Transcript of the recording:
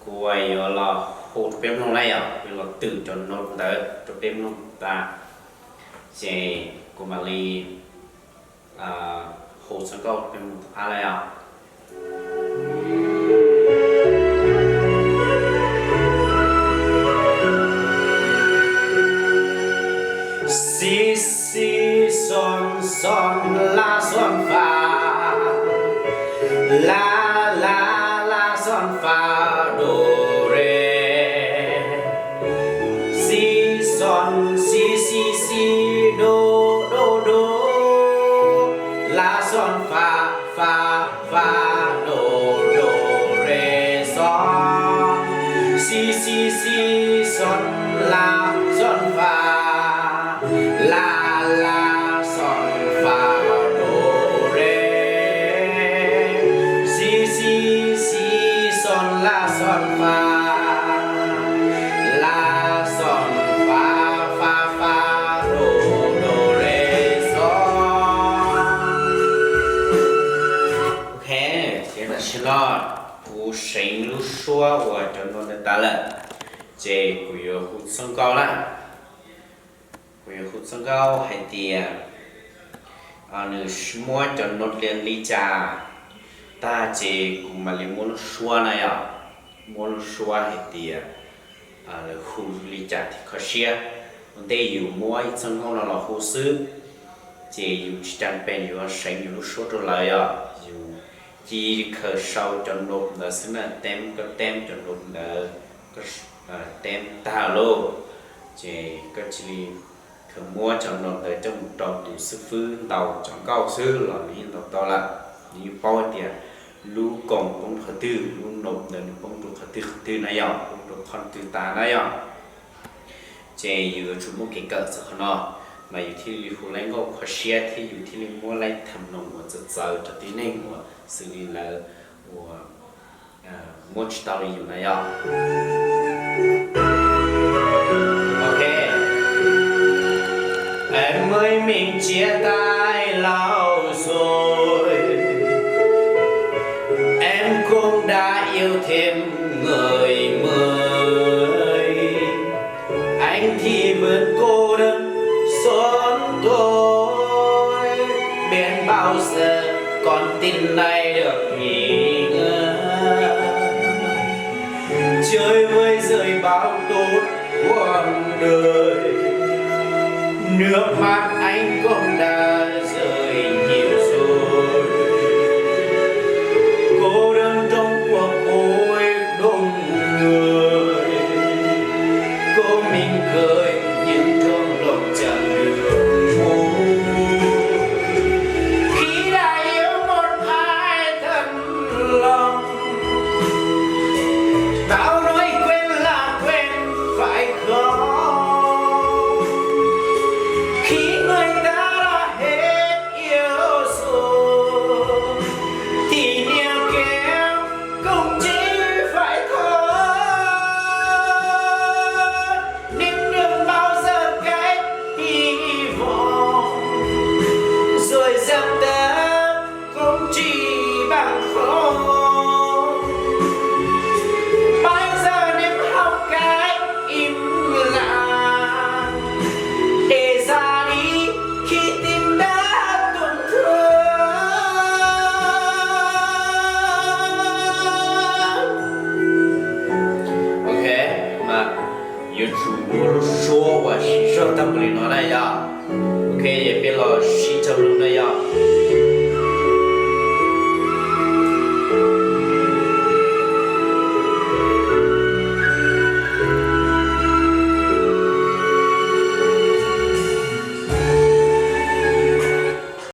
Kuv yuav los hu rau peb mloog na yom, kuv yuav los twm cov note ntawd rau peb mloog tas, ces kuv mam li hu txoj nkauj rau peb mloog tom qab na yom. Si, si, sol, sol, la, sol, fa. La, la, la, sol, fa, do, re. Si, sol, si, si, si, do, do, do. La, sol, fa, fa, fa, do, do, re, sol. Si, si, si, sol, la, sol, fa. La, la, sol, fa, do, re. Si, si, si, sol, la, sol, fa. La, sol, fa, fa, fa, do, do, re, sol. Ok, ces tam sim no kuv seev lub suab uas cov note ntawd tas lawm, ces kuv yuav hu txoj nkauj na. Kuv yuav hu txoj nkauj hais tias nws muab cov note li cas tag ces kuv mam li muab lub suab na yom, muab lub suab hais tias lawv hu li cas thiaj kho siab. Ua ntej yus muab ib txoj nkauj no los hu xwb, ces yus tsis tas pes yuav seev yus lub suab rau lawv yom, yus cia li khaws sau cov note ntawd xwb na, teeb koj teeb cov note ntawd, koj teeb tag lauj, ces koj cia li khaws muab cov note ntawd coj mus rau tus xib fwb ntaus cov nkauj xwb los nws yeej ntaus tau lawm. Nws yeej paub hais tias lub koos poob qhov twg, lub note ntawd nws poob rau qhov twg qhov twg na yom, poob rau qhov twg tas na yom. Ces yus yuav tsum muaj kev kawm txog qhov no, mas yus thiaj li hu laib nkauj kho siab thiab yus thiaj li muab laib tham noos uas txawv txawv rau tib neeg uas xws li lawv uas muab tsis tau li yus na yom. Ok. Em ơi, mình chia tay lâu rồi, em cũng đã yêu thêm người mới. Anh thì vẫn cô đơn sống tôi, biết bao giờ con tim này được nghỉ ngơi. Chơi vơi rơi bao tốt quãng đời, nước mắt anh cũng đã rơi nhiều rồi. Cô đơn trong cuộc ôi đông người, cô mỉm cười nhưng trong lòng chẳng được vui. Khi đã yêu một ai thật lòng, tao nói quên là quên phải không? Khi người ta đã hết yêu rồi, thì niềm kém cũng chỉ phải thôi. Niềm đừng bao giờ cãi hy vọng, rồi dập tắt cũng chỉ bằng không. Bây giờ niềm hao cãi im lặng, để ra đi khi tim đã tổn thương. Ok, mas yuav tsum muaj lub suab uas siv zog tag npaum li no na yom. Ok, peb los sib raug lus na yom.